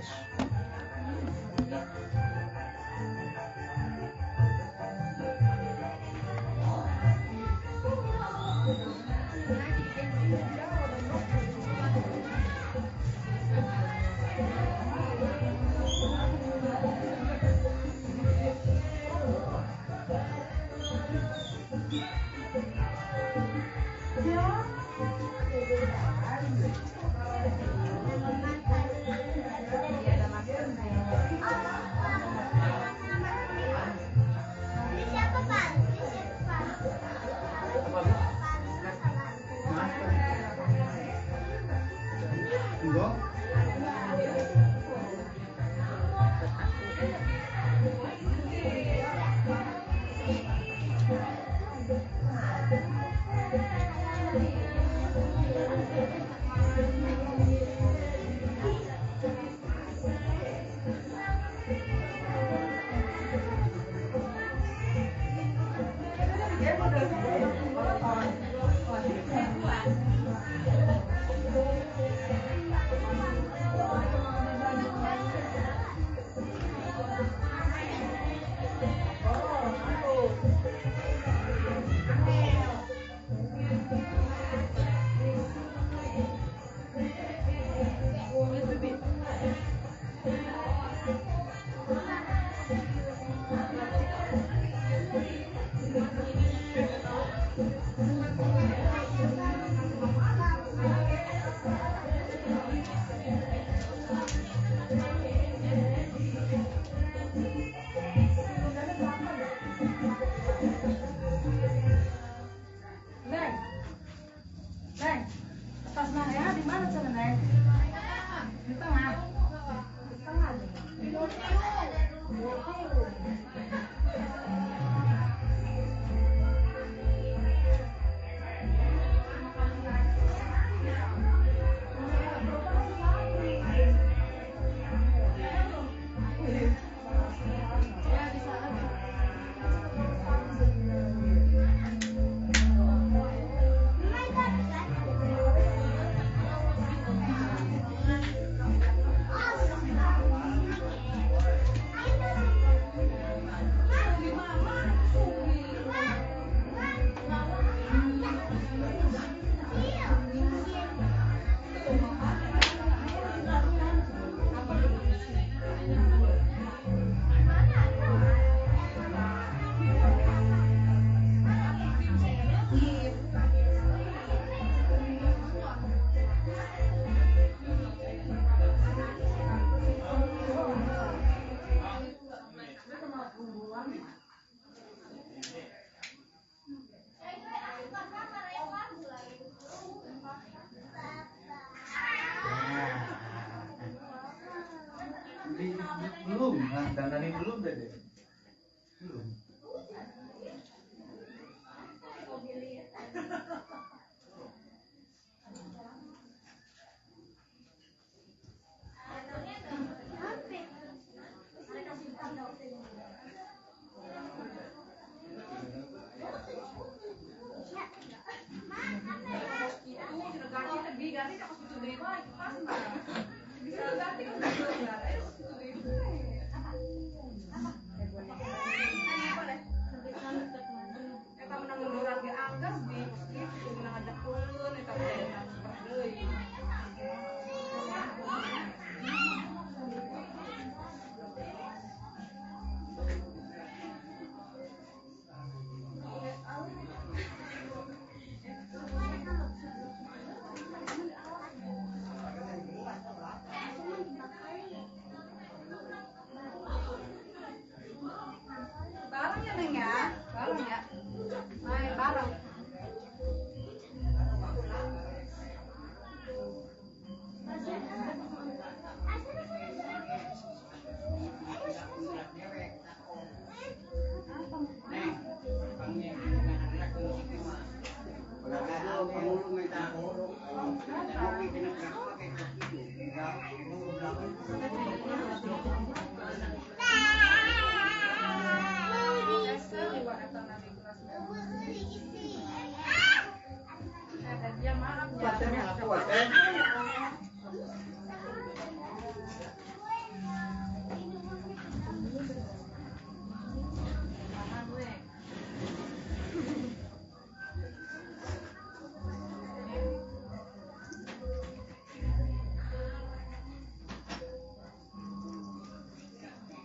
Pedes. Belum, dandanin belum deh. Belum.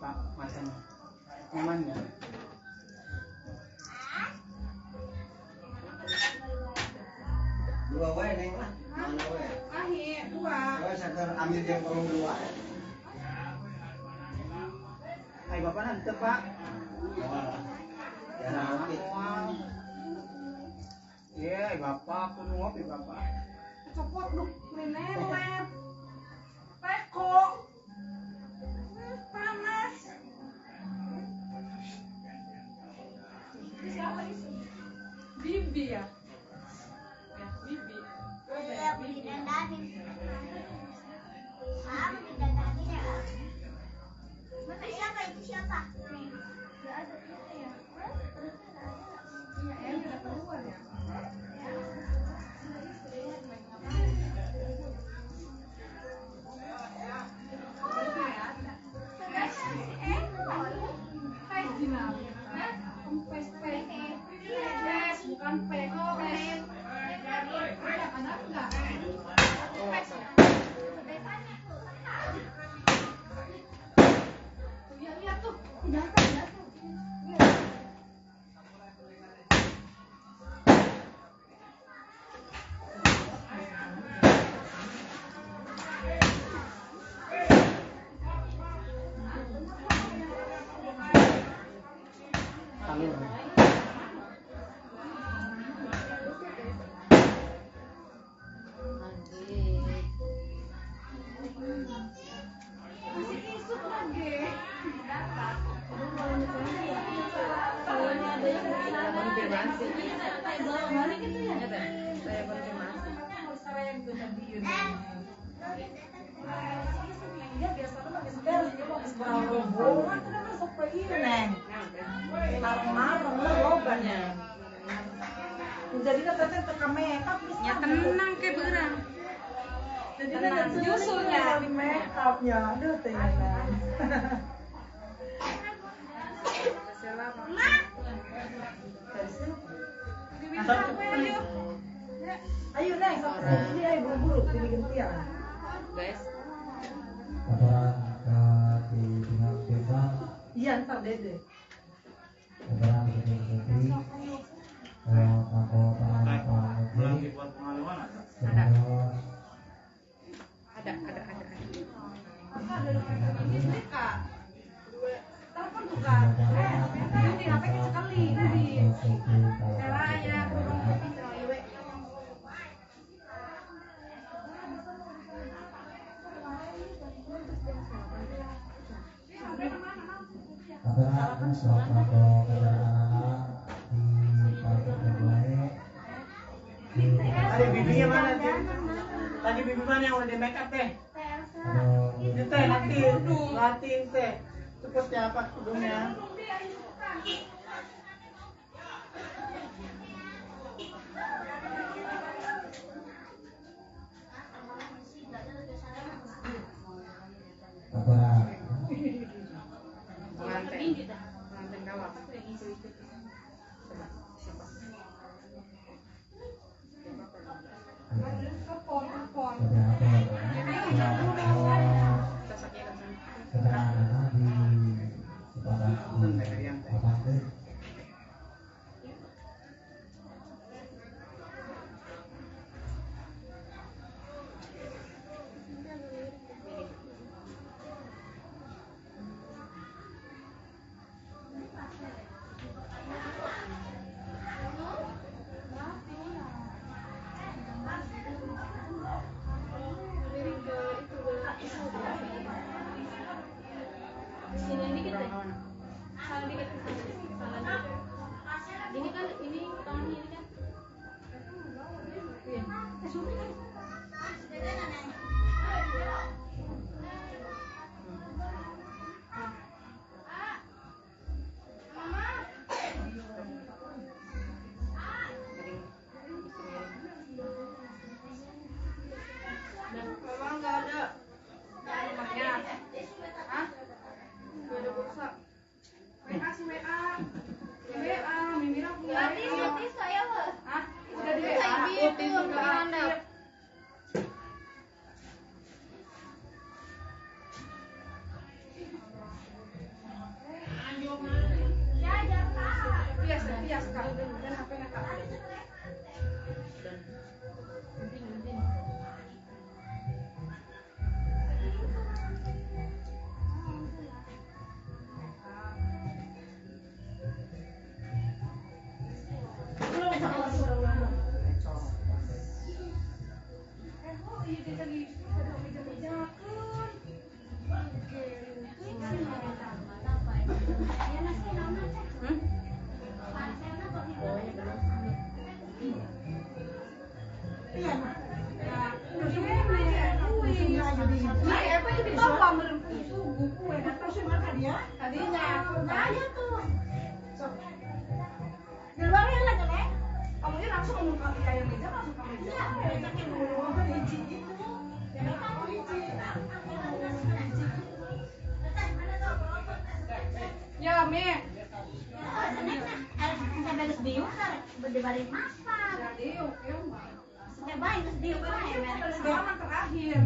Pak, matanya. Nyaman nggak? Dua wae neng lah. Mana wae? Ahi, dua. Wae sakar ambil yang perlu dua. Hai bapak nanti Pak. Wah. Jarang ngopi. Iya, bapak aku ngopi bapak. Copot lu, nenek. Teko. Panas. Ini siapa nih? Bibi ya? Ya, Bibi. Iya, beli dandanin. Ah, beli dandanin ya. Mana siapa itu siapa? Enggak ada itu ya. Iya, ini udah keluar ya. Ya tenang kayak berang. Tenang nyusulnya. Make upnya, aduh tenang. Ayo neng, ini ayo buru-buru, pilih gentian. Guys. Laporan ke pihak desa. Iya ntar dede. Laporan ke Menteri. Ada. Ada. Ini kak. Telepon tuh kak. Ini HP sekali tadi. Caranya. Laporan soal kendaraan di parkir baik. Tadi bibinya mana sih? Tadi bibi mana yang udah di make up teh? Ini teh nanti latihin teh. Cepet ya apa kerudungnya? Laporan. Pengantin kawat. Siapa? Ini kan ini tangan ini kan. Iya. Mama nggak ada. Rumahnya. Hah? Nggak ada pulsa. Kak. Dan HP-nya Kak. Ya, Mi. Terakhir.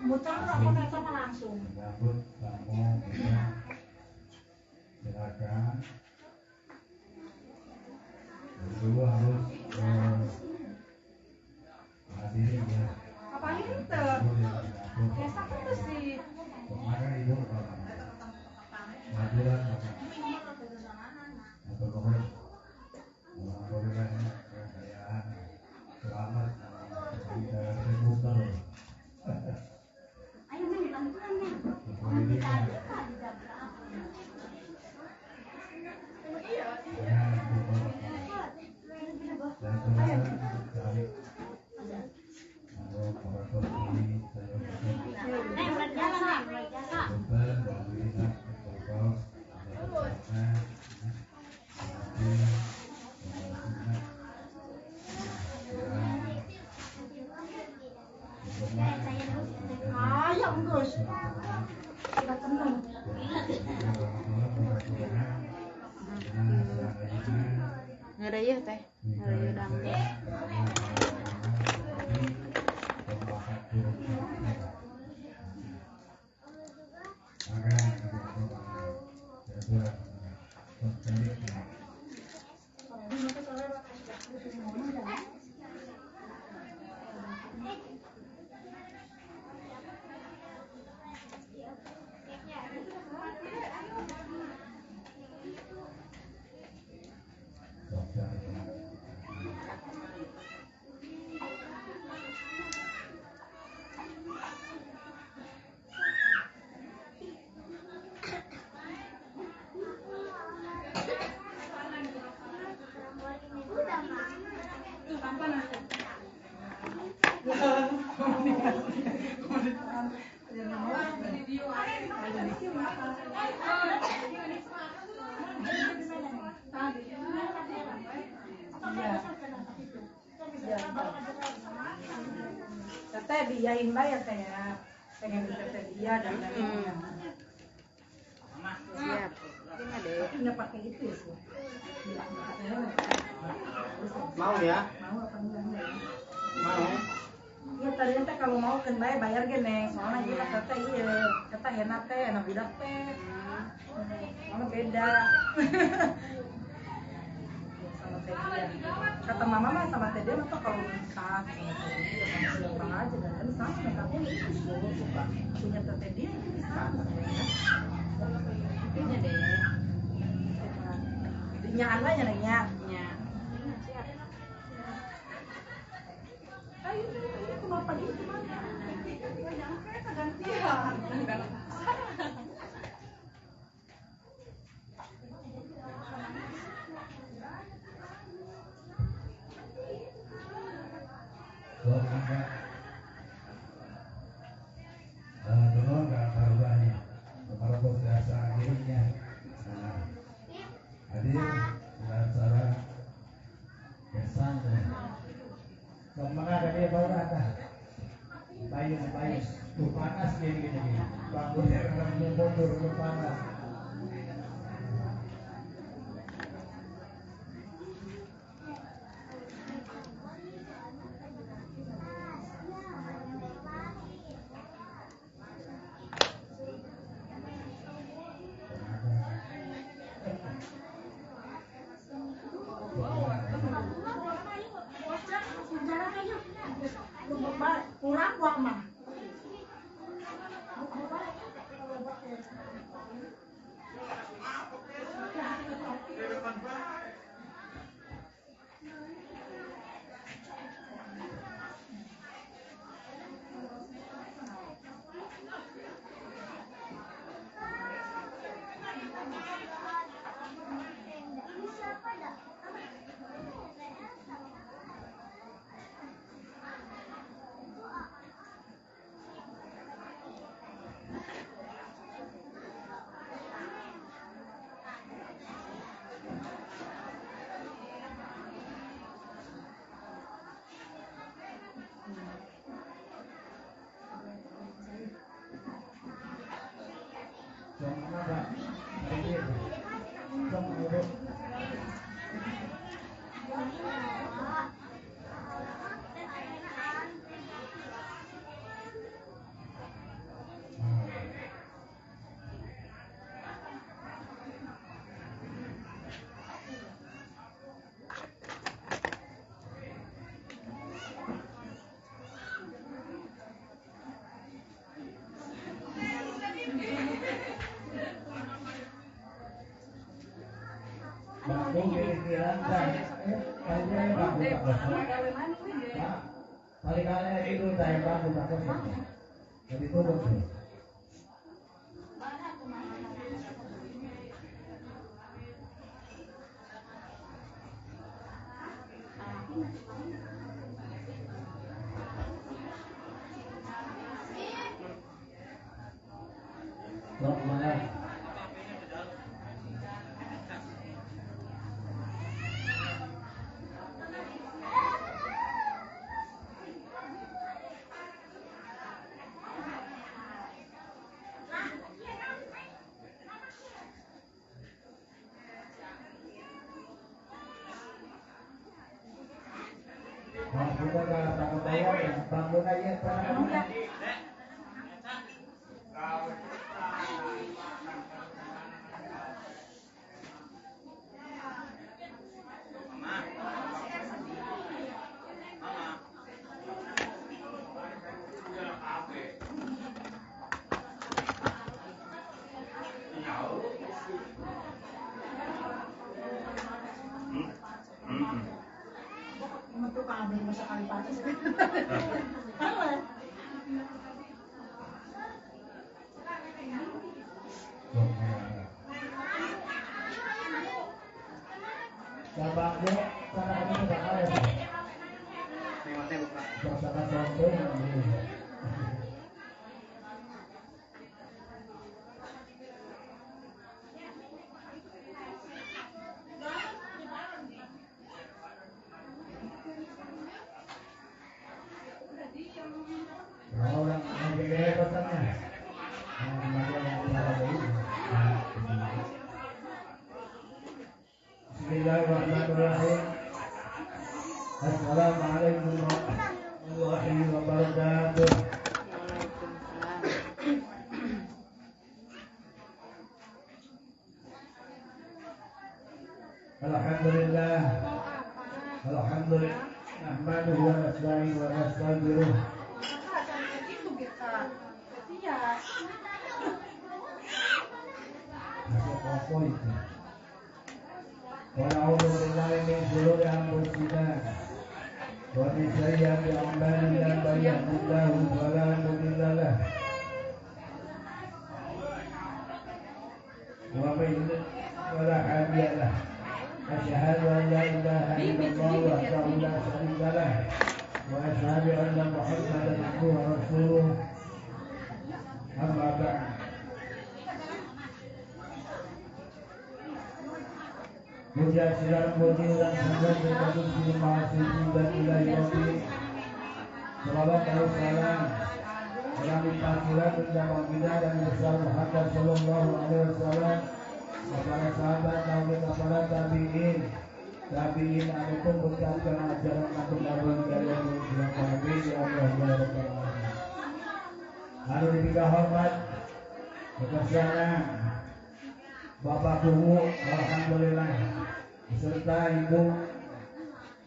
Muter aku sama langsung. Menyambut tamu kita, silakan. Dulu harus hadirin ya. Apa itu? Ya sakit sih. Kemarin ibu hadiran bapak. Atau pokoknya alhamdulillah kekayaan selamat kita muter. Ngereyeuh teh, ngereyeuh dangdut. Teteh diain bayar teh ya, pengen teteh dia dan lain-lain. Siap. Tapi nggak pakai itu ya sih. Mau ya? Mau apa enggak ya? Mau. Iya tadi teh kalau mau kan bayar bayar ge neng, soalnya gila teteh iya, teteh enak teh, enak budak teh. Soalnya beda. Sama teh dia. Kata mama mah sama teh dia mah tuh kalau nikah sama teh dia sama siapa aja dan sama mereka pun itu suka punya teteh dia itu sama. Itunya deh. Nyaan lah nya. Nya. Siap. Ayo, ini kenapa gitu mana? Jangan kayak kegantian. Payung payung. Tuh panas gini gini gini. Bangunnya orang mundur tuh panas. Kurang uang mah. Bismillahirrahmanirrahim. Assalamualaikum warahmatullahi wabarakatuh. Waalaikumsalam. Alhamdulillah. Alhamdulillah. Nahmaduhu wa nasta'inuhu wa nastaghfiruh. Wa na'udzu billahi min syururi anfusina wa min sayyiati a'malina may yahdihillahu fala mudilla lahu wa may yudlil fala hadiya lahu. Asyhadu an la ilaha illallah wahdahu la syarika lah wa asyhadu anna Muhammadan abduhu wa rasuluh. Amma ba'd. Puja silang puji dan sanjung berkabung sini mahasiswi dan ilahi Rabbi. Selawat Salawat dan salam yang dipasilah bersama kita dan besar Muhammad Sallallahu Alaihi Wasallam kepada sahabat Nabi kepada tabiin tabiin alaikum berkatkan ajaran antum nabi dari Nabi ya Allah ya Rabbal Alamin. Lalu diberi hormat kepada Bapak Kuwu, alhamdulillah beserta Ibu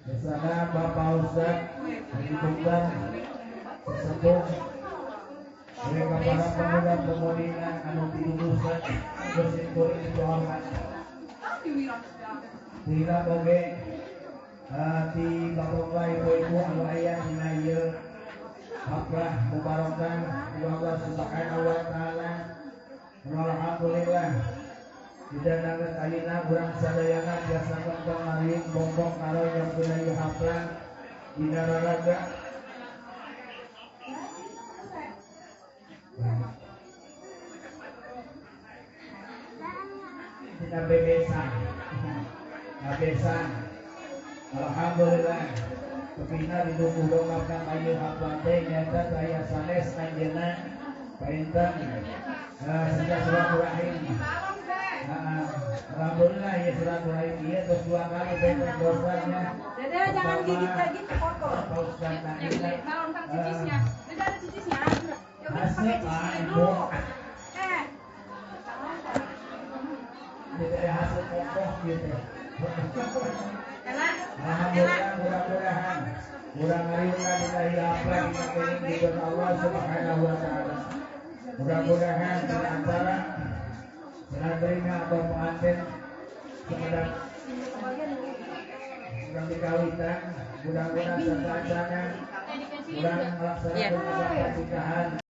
bersama Bapak Ustaz Haji Bukbar sesepuh mereka para pemuda pemudina anu pidudusan bersimpuling itu hormat tidak oge ti bapak ibu-ibu anu aya dina ieu haflah mubarakah Allah Subhanahu wa taala. Alhamdulillah tidak nangat ayeuna urang sadayana biasa kentong ngariung bongbong karo yang dina ieu haflah dina raraga. Dina bebesan bebesan. Alhamdulillah kepina didukung dongkap ayeuna haflah teh nyaeta aya sanes anjeunna painten sejak silaturahim. Alhamdulillah ya silaturahim ieu terus dua kali benten dosanya. Dede jangan gigit lagi kotor. Balon kan cicisnya. Dede ada cicisnya. Ya udah pakai cicisnya dulu. Dede ada hasil kokoh gitu. Alhamdulillah mudah-mudahan urang ngariungna dina ieu haflah dina Allah Subhanahu wa taala. Mudah-mudahan di antara penerima atau pengantin sekedar urang dikawitan, mudah-mudahan serta acarana urang melaksanakan pernikahan